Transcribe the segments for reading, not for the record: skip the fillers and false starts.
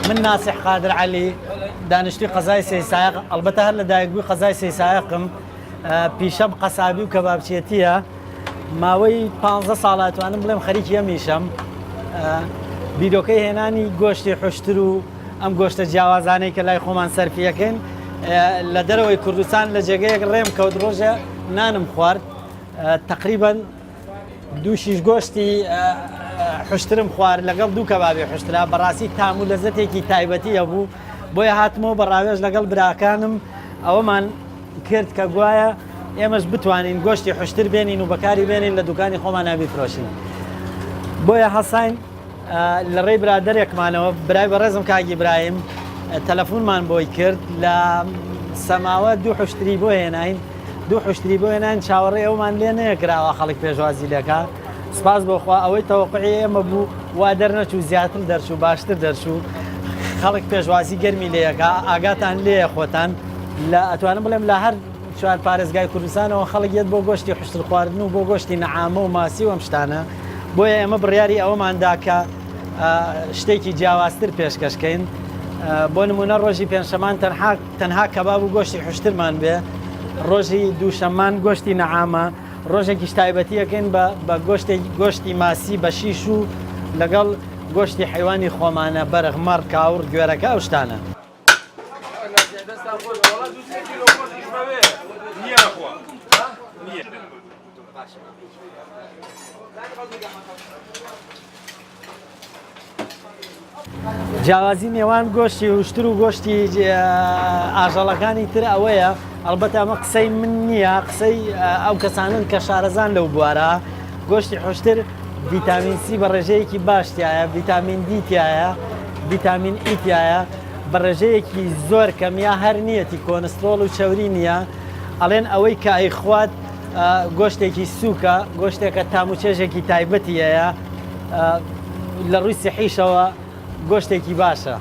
من ناسح قادر عەلی دانیشتوی قەزای سەیسایق ئەڵبەتە هەر لە دایکبووی قەزای سەیسایقم پیشەم قەسابی و کەبابچێتیە ماوەی پ ساڵە ئەتوانم بڵێم خەریکی ئەم ئیشەم بیرۆکەی هێنانی گۆشتی حشتر و ئەم گۆشتە جیاوازانەی کە لای خۆمان سەرفیەکەین لە دەرەوەی کوردستان لە جێگەیەک ڕێم کەوت ڕۆژێ نانم خوارد تقریبا دوو شیش گۆشتی حشترم خوارد لەگەڵ دوو کەبابی حشترا بەڕاستی تام و لەزەتێکی تایبەتی هەبوو بۆیە هاتمەوە بە ڕاوێژ لەگەڵ براکانم ئەوەمان کرد کە گوایە ئێمەش بتوانین گۆشتی حشتر بێنین و بەکاری بێنین لە دوکانی خۆمانە بیفرۆشین بۆیە هەساین لە ڕێی برادەرێکمانەوە برای بەڕێزم کاک ئیبراهیم تەلەفونمان بۆی کرد لە سەماوە دوو حشتری بۆ هێناین دوو حشتری بۆ هێناین چاوەڕێ ئەومان لێ نەکراوە خەڵک پێشوازی لێکا سپاس بۆخوا ئەوەی تەوەقعی ئێمە بوو وا دەرنەچوو زیاتر دەرچوو باشتر دەرچوو خەڵک پێشوازی گەرمی لەکە ئاگاتان لێیە خۆتان لە ئەتوانم بڵێم لە هەر چوار پارێزگای کوردستانەوە خەڵک یەت بۆ گۆشتی حشتر خواردن و بۆ گۆشتی نەعامە و ماسی و ئەم شتانە بۆیە ئێمە بڕیاری ئەوەمان دا کە شتێکی جیاوازتر پێشکەش کەین بۆ نمونە ڕۆژی پێنجشەمان تەنها تەنها کەباب و گۆشتی حشترمان بێ ڕۆژی دووشەمان گۆشتی نەعامە ڕۆژێکیش تایبەتیەکەین بە بە گۆشتێک گۆشتی ماسی بە شیش و لەگەڵ گۆشتی حیوانی خۆمانە بەرخ مەڕ کاوڕ گوێرەکە ئەو شتانە. جیاوازی نێوان گۆشتی وشتر و گۆشتی ئاژەڵەکانی تر ئەوەیە ئەڵبەتە ئەمە قسەی من نییە قسەی ئەو کەسانن کە شارەزان لەو بوارە گۆشتی حشتر ڤیتامین سی بە ڕێژەیەکی باش تایە ڤیتامین دی تایە ڤیتامین ئی تایە بە ڕێژەیەکی زۆر کەم یا هەر نییەتی کۆنسترۆڵ و چەوری نییە ئەڵێن ئەوەی کە ئەیخوات گۆشتێکی سووکە، گۆشتێکە تام و چێژێکی تایبەتی هەیە، لە ڕووی سیحیشەوە گۆشتێکی باشە.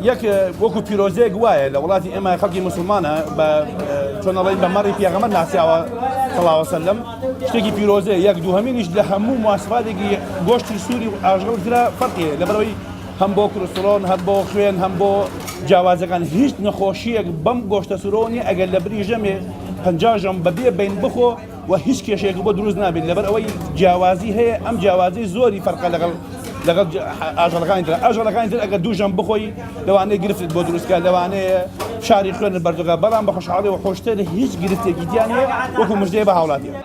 یەک وەکو پیرۆزەیەک وایە لە وڵاتی ئێمە خەڵکی مسلمانە بە چۆن ئەڵێن بە مەڕی پێغەمبەر ناسیاوە صلی الله علیه وسلم شتێکی پیرۆزەیە یەک دووهەمینیش لە هەموو مواسفاتێکی گۆشتی سووری و ئاژەڵ ترا فەرقی هەیە لەبەرئەوەی هەم بۆ کولێسترۆڵ هەم بۆ خوێن هەم بۆ جیاوازەکان هیچ نەخۆشیەک بەم گۆشتە سوورەوە نییە ئەگەر لە بری ژەمێ 50 ژەم بەبێ بین بخۆ و هیچ کێشەیەک بۆ دروست نابێت لەبەر ئەوەی جیاوازی هەیە ئەم جیاوازی زۆری فەرقە لەگەڵ لەگەڵ ئاژەڵەکانی تر ئاژەڵەکانی تر ئەگەر دوو ژەم بخۆی لەوانەیە گرفتت بۆ دروستکە لەوانەیە فشاری خوێنت بەرزەکە بەڵام بە خۆشحاڵی و خۆشتر هیچ گرفتێکی تیا نییە وەکو مژدەیە بە هاوڵاتیان.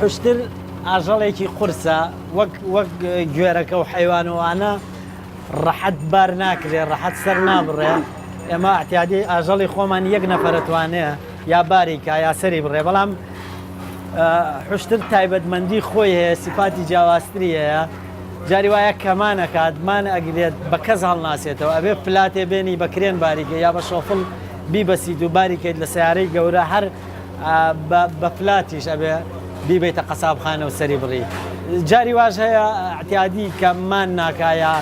حوشتر ئاژەڵێکی قورسە وەک وەک گوێرەکە و حەیوان و ئەوانە ڕەحەت بار ناکرێ ڕەحەت سەر نابڕێ ئێمە ئەعتیادی ئاژەڵی خۆمان یەک نەفەرە توانێ یا باری کا یا سەری بڕێ بەڵام حشتر تایبەتمەندی خۆی هەیە سیفاتی جیاوازتری هەیە جاری وایە کەمان ئەکات مان ئەگرێت بە کەس هەڵناسێتەوە ئەبێ فلاتێ بێنی بە کرێن باریکە یا بە شۆفڵ بیبەسیت و باریکەیت لە سیارەی گەورە هەر بە فلاتیش ئەبێ بیبەیتە قەسابخانە و سەری بڕی جاری واش هەیە اعتیادی کە مان ناکا یا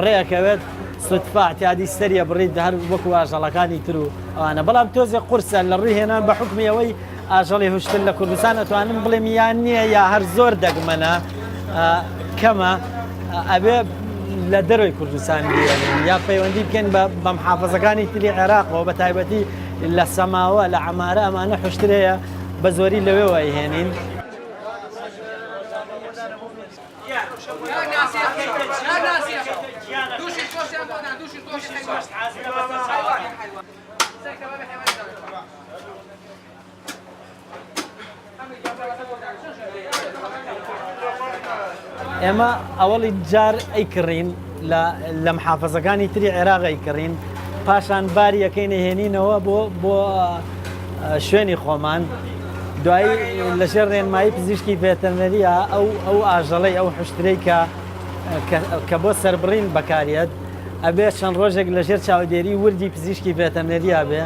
ڕێکەوێت سوتفە اعتیادی سەریە بڕیت هەر وەکو ئاژەڵەکانی تر و ئەوانە بەڵام تۆزێ قورسە لە ڕووی هێنان بە حکمی ئەوەی ئاژەڵی هوشتر لە کوردستان ئەتوانم بڵێم یان نییە یا هەر زۆر دەگمەنە کەمە ئەبێ لە دەرەوەی کوردستان بیێنین یا پەیوەندی بکەین بە بە محافزەکانی تری عێراقەوە بە تایبەتی لە سەماوە لە عەمارە ئەمانە حشتر هەیە بە زۆری لەوێوە ئەیهێنین. ئێمە ئەوەڵی جار ئەیکڕین لە محافزەکانی تری عێراق ئەیکڕین. پاشان باری یەکەی نەهێنینەوە بۆ بۆ شوێنی خۆمان دوایی لەژێر ڕێنمایی پزیشکی ڤێتەرنەریە ئەو ئەو ئاژەڵەی ئەو حشترەی کە کە بۆ سەربڕین بەکاریەت ئەبێ چەند ڕۆژێک لەژێر چاودێری وردی پزیشکی ڤێتەرنەریا بێ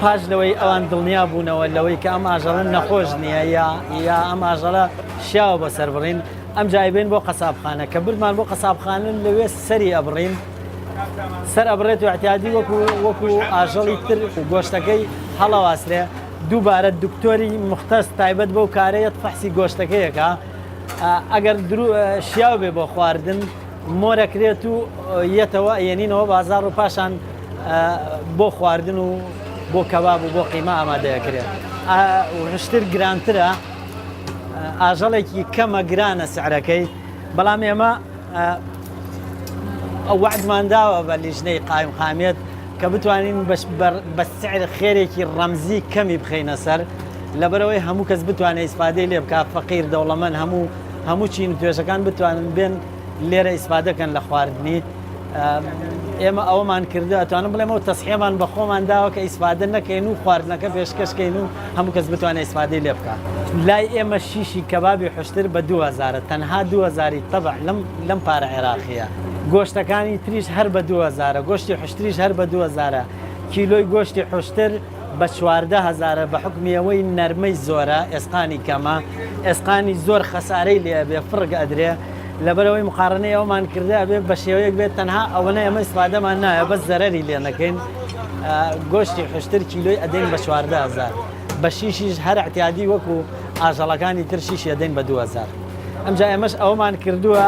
پاش لەوەی ئەوان دڵنیا بوونەوە لەوەی کە ئەم ئاژەڵە نەخۆش نییە یا یا ئەم ئاژەڵە شیاوە بۆ سەربڕین ئەم جایبێن بۆ قەسابخانە کە بردمان بۆ قەسابخانە لەوێ سەری ئەبڕین سەر ئەبڕێت و اعتیادی وەکو وەکو ئاژەڵی تر گۆشتەکەی هەڵەواسرێ دووبارە دکتۆری مختص تایبەت بەو کارەیەت فەحسی گۆشتەکەیەکە ئەگەر شیاو بێ بۆ خواردن مۆرەکرێت و یەتەوە یەنینەوە بازار و پاشان بۆ خواردن و بۆ کەباب و بۆ قیمە ئامادەیەکرێت وشتر گرانترە ئاژەڵێکی کەمە گرانە سعرەکەی بەڵام ئێمە ئەو وەعدمان داوە بە لیژنەی قایمقامیەت کە بتوانین بە سعر خێرێکی ڕەمزی کەمی بخەینە سەر لەبەرەوەی هەموو کەس بتوانێت ئیسفادەی لێ بکات فەقیر دەوڵەمەند هەموو هەموو چین و توێژەکان بتوانن بێن لێرە ئیسفادەکەن لە خواردنی ئێمە ئەوەمان کردو ئەتوانم بڵێم ئەو تەسحیەمان بە خۆمان داوە کە ئیسفادە نەکەین و خواردنەکە پێشکەشکەین و هەموو کەس بتوانێت ئیسفادەی لێ بکات. لای ئێمە شیشی کەبابی حوشتر بە دوو هەزارە تەنها دوو هەزاری تەبع لەم لەم پارە عێراقیە. گۆشتەکانی تریش هەر بە دوو هەزارە گۆشتی حوشتریش هەر بە دوو هەزارە کیلۆی گۆشتی حوشتر بە 14 هەزارە بە حوکمی ئەوەی نەرمەی زۆرە ئێسقانی کەمە ئێسقانی زۆر خەسارەی لێ ئەبێ فڕگ ئەدرێ لەبەرئەوەی مقارەنەی ئەومان کردە ئەبێ بە شێوەیەک بێت تەنها ئەوەنە ئێمە ئیسفادەمان نایە بەس زەرەری لێ نەکەین گۆشتی حشتر کیلۆی ئەدەین بە 14هزار بە شیشیش هەر اعتیادی وەکو ئاژەڵەکانی تر شیشی ئەدەین بە 2000 ئەمجا ئێمەش ئەومان کردووە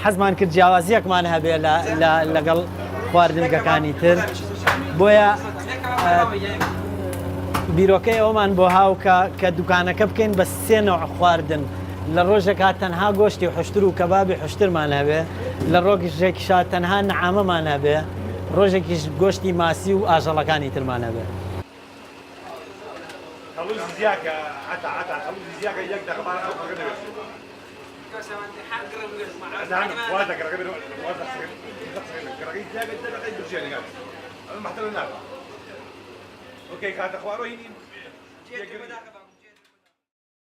حەزمان کرد جیاوازیەکمان هەبێ لەگەڵ خواردنگەکانی تر بۆیە بیرۆکەی ئەومان بۆ هاو کە دوکانەکە بکەین بە سێ نەوع خواردن لە ڕۆژێکا تەنها گۆشتی حوشتر و کەبابی حوشترمان هەبێ، لە ڕۆژێکیشا تەنها نەعامەمان هەبێ، ڕۆژێکیش گۆشتی ماسی و ئاژەڵەکانی ترمان هەبێ.